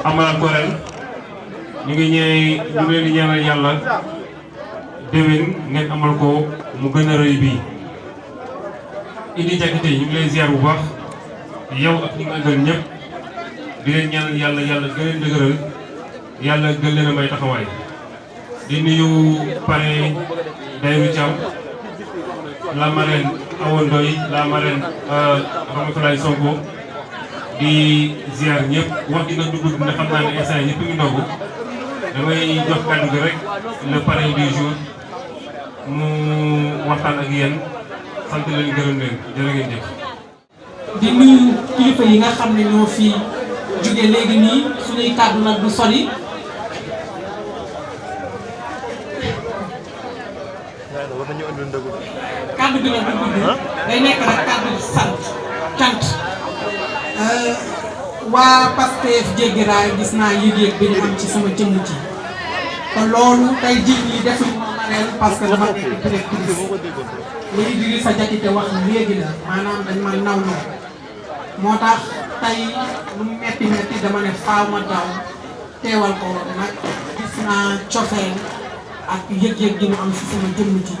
amaat ko ren ñu ngi leen di ñaanal yàlla déwén ngeen amal ko mu gën a rëy bii. Idy Diakité ñu ngi lay ziar bu baax yow ak ñi nga àndal ñëpp di leen ñaanal yàlla gën leen dëgëral yàlla gën leen a may taxawaay. di nuyu pare Dayru Thiaw la marraine Awa Ndoye la marraine Ramatoulaye Sonko di ziar ñëpp wax dina dugg dina xam naa ne instant ñëpp ngi ndogu damay jox kàddu gi rek le parrain du jour mu waxtaan ak yéen sant leen gërëm leen jërë ngeen jëf. di nuyu kilifa yi nga xam ne ñoo fi jóge léegi nii suñuy kàddu nag du sori. kàddu gi nag du gudd day nekk rek kàddu sant cant waa Pastef Jéggi Raay gis naa yëg-yëg bi ñu am ci sama jëmm ji te loolu tey jii nii defuñu ma mareel parce que dama nekk directrice li Idrissa Diakité wax léegi la maanaam dañ ma naw moo tax tey lu mu metti metti dama ne faaw ma daw teewal ko nag gis naa cofeel ak yëg-yëg gi mu am si sama jëmm ji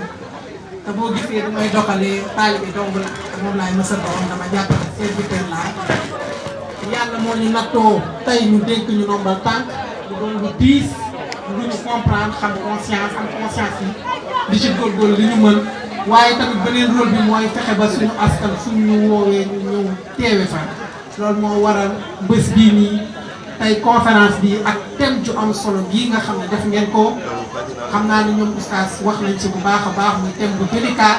te boo gisee du may doxalee taalibe dong la moom laay mësa doon dama jàppale serviteur laa yàlla moo ñu nattoo tey ñu dénk ñu nombal tànk ñu doon lu diis lu ñu comprendre xam conscience am conscience yi di ci góorgóorlu li ñu mën waaye tamit beneen rôle bi mooy fexe ba suñu askan suñu ñu woowee ñu ñëw teewe fa loolu moo waral bés bii nii tey conférence bi ak thème ju am solo bii nga xam ne def ngeen ko xam naa ne ñoom oustaz wax nañ ci bu baax a baax muy thème bu délicat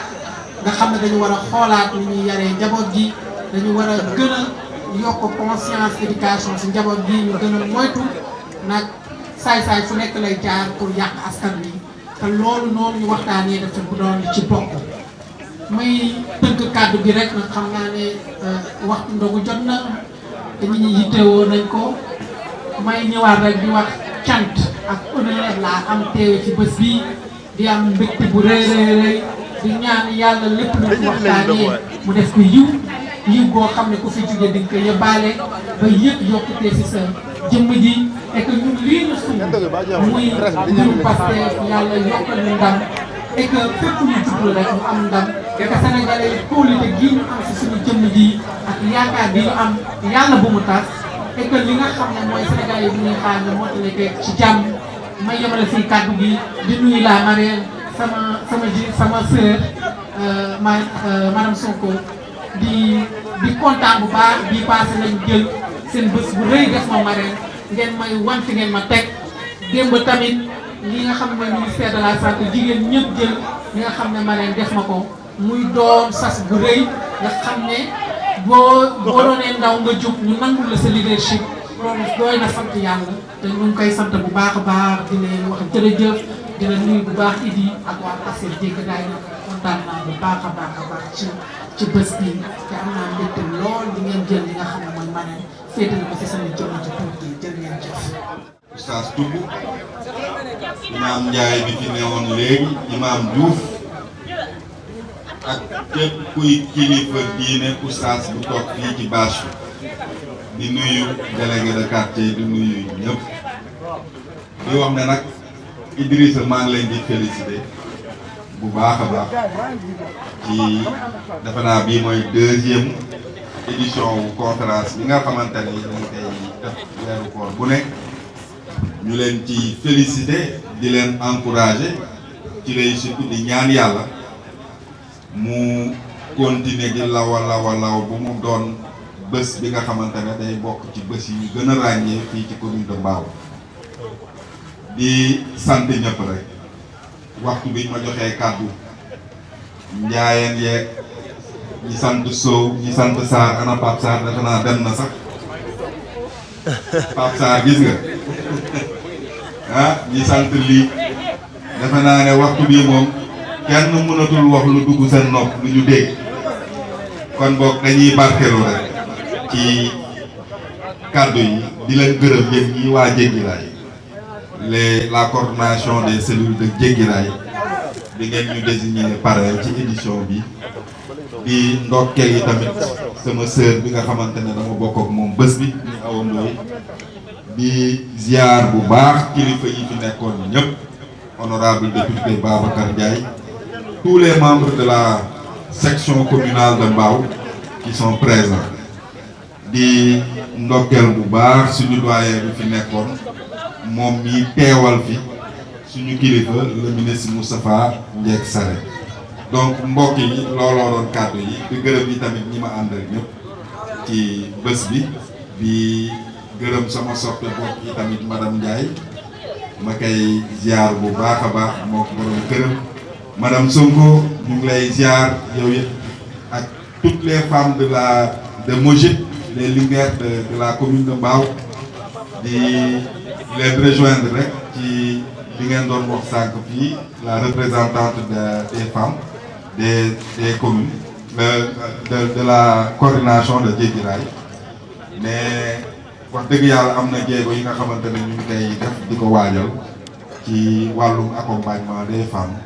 nga xam ne dañu war a xoolaat ni ñuy yaree njaboot gi dañu war a gën a yokk conscience éducation si njaboot gi ñu gën a moytu nag saay-saay fu nekk lay jaar pour yàq askan wi te loolu noonu ñu waxtaanee dafa bu doon ci bokk may tënk kàddu gi rek nag xam naa ne waxtu ndogu jot na te nit ñi yittewoo nañ ko may ñëwaat rek di wax cant ak honneur laa am teewe ci bés bii di am mbégte bu rëy rëy di ñaan yàlla lépp lu ñu waxtaanee mu def ko yiw goo xam ne ku fi jóge di nga ko yóbbaale ba yëpp yokkutee si sa jëmm ji et que ñun lii ñu suñu muy mbirum Pastef yàlla yokkal ñu ndam et que fépp ñu jublu rek ñu am ndam et que sénégalais yi kóolute gi ñu am si suñu jëmm ji ak yaakaar bi ñu am yàlla bu mu tas et que li nga xam ne mooy sénégalais yi bu ñuy xaar ñu mottali ko ci jàmm may yemale fii kàddu gi di nuyu la marraine sama sœur madame Sonko di kontaan bu baax bii passé lañ jël seen bés bu rëy def ma marraine ngeen may wan fi ngeen ma teg démb tamit li nga xam ne ministère de la santé jigéen ñëpp jël li nga xam ne marraine def ma ko muy doon sas bu rëy nga xam ne boo doonee ndaw nga jóg ñu nangul la sa leadership loolu dooy na sant yàlla te ñu ngi koy sant bu baax a baax di leen wax jërëjëf di la nuyu bu baax Idy ak waa Pastef Jéggi Raay kontaan naa bu baax a baax ci bés bi te am naa mbégte lool di ngeen jël li nga xam ne mooy marraine féetale ko ci sama jëmm ci tuuti jërë ngeen jëf. Oustaz Touba Imaam Ndiaye bi fi newoon léegi Imaam Diouf ak képp kuy kilifa diine oustaz bu toog fii ci bâche bi di nuyu délégué de quartier di nuyu ñëpp di wax ne nag Idrissa maa ngi leen di félicité bu baax a baax ci defe naa bii mooy deuxième édition wu conférence bi nga xamante ne dañ koy def weeru koor bu nekk ñu leen ci félicité di leen encouragé ci réussite bi di ñaan yàlla mu continuer di law bu mu doon bés bi nga xamante ne day bokk ci bés yi ñu gën a ràññee fii ci commune de Mbao di sant ñëpp rek waxtu bi ma joxee kàddu njaayeen yeeg ñi sant Sow ñi sant Sarr ana Pape Sarr defe naa dem na sax Pape Sarr gis nga ah ñi sant lii defe naa ne waxtu bii moom kenn mënatul wax lu dugg seen nopp lu ñu dégg kon boog dañuy barkeelu rek ci kàddu yi di leen gërëm yéen ñi waa Jéggi Raay la coordination des cellules de Jéggi Raay di ngeen ñu désigner parrain ci édition bi di ndokkeel yi tamit sama sœur bi nga xamante ne dama bokk ak moom bés bi ñu Awa Ndoye di ziar bu baax kilifa yi fi nekkoon ñëpp honorable député Babacar Ndiaye tous les membres de la section communale de Mbao qui sont présents di ndokkeel bu baax suñu doyen bi fi nekkoon moom mi teewal fi suñu kilifa le ministre Moustapha Ndiek Sarré donc mbokk yi looloo doon kàddu yi di gërëm yi tamit ñi ma àndal ñëpp ci bés bi di gërëm sama soppe bopp yi tamit madame Ndiaye ma koy ziar bu baax a baax moo ko borom këram madame Sonko ñu ngi lay ziar yow it ak toutes les femmes de Mojib les lumières de la commune de Mbao di leen rejoindre rek ci li ngeen doon wax sànq fii la représentante des femmes des communes de la coordination de Djegiraay mais wax dëgg yàlla am na jéego yi nga xamante ne ñu ngi koy def di ko waajal ci wàllum accompagnement des femmes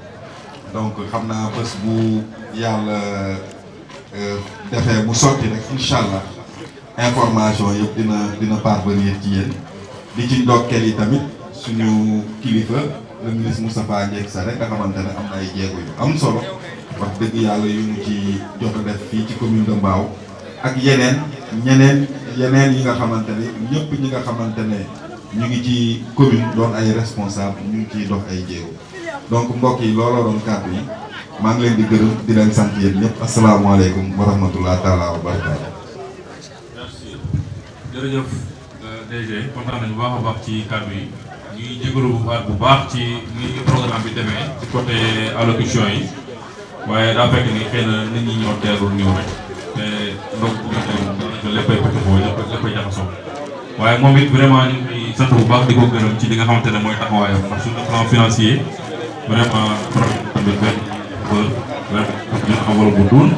donc xam naa bés bu yàlla defee mu sotti rek incha allah information yëpp dina parvenir ci yéen di ci ndokkeel yi tamit suñu kilifa le ministre Moustapha Ndiek Sarré nga xamante ne am na ay jéego yu am solo wax dëgg yàlla yu mu ci jot a def fii ci commune de Mbao ak yeneen yi nga xamante ne ñëpp ñi nga xamante ne ñu ngi ci commune doon ay responsable ñu ngi ciy dox ay jéego donc mbokk yi looloo doon kàddu yi maa ngi leen di gërëm di leen sant yéen ñëpp asalaamaaleykum wa rahmatullah taala wa barakaatu. merci jërëjëf DG kontaan nañu bu baax a baax ci kàddu yi ñuy jégalu bu baax ci ni programme bi demee ci côté allocution yi waaye daa fekk ni xëy na nit ñi ñoo teelul ñëw rek te ndox bu jotee léppay pëccëxoo léppay jaxasoo waaye moom it vraiment ñu ngi sant bu baax di ko gërëm ci li nga xamante ne mooy taxawaayam ndax sur le plan financier vraiment tamit benn jël enveloppe bu duun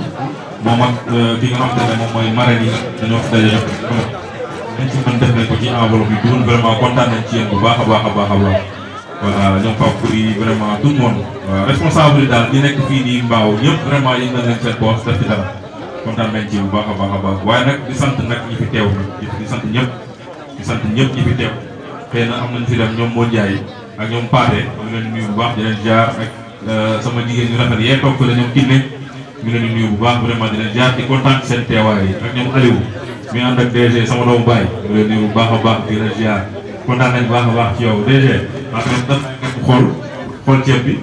moom ak ki nga xamante ne moom mooy marraine yi dañoo fi daje dañ ci mën def nañ ko ci enveloppe yi duun vraiment kontaan nañ ci yéen bu baax a baax a baax a baax voilà ñoom Pape Pouy vraiment tout le monde responsable yi daal ñi nekk fii nii Mbao ñëpp vraiment yéen nañ leen seen poche def ci dara kontaan nañ ci bu baax a baax a baax waaye nag di sant nag ñi fi teew di sant ñëpp ñi fi teew xëy na am nañ fi dem ñoom moo Ndiaye ak ñoom Paate ñu leen di nuyu bu baax di leen jaar ak sama jigéen ñu rafet yee toog la ñoom Kiné ñu leen di nuyu bu baax vraiment di leen jaar di kontaan seen teewaay yi ak ñoom Aliou mi ànd ak DG sama doomu baay ñu leen nuyu bu baax a baax di leen jaar kontaan nañ bu baax a baax ci yow DG parce que daf xool ceeb bi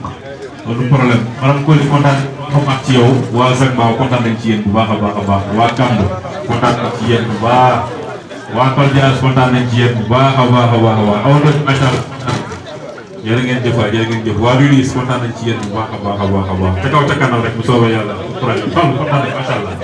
loolu problème maanaam ko li kontaan xam ak ci yow waa Zac Mbao kontaan nañ ci yéen bu baax a baax a baax waa Gamb kontaan nañ ci yéen bu baax waa Paldias kontaan nañ ci yéen bu baax a baax a baax a baax aw na macha allah jërë ngeen jëf waay jërë ngeen jëf waa Lulis kontaan nañ ci yéen bu baax a baax a baax a baax ca kaw ca kanam rek bu soobee yàlla kontaan nañ macha allah.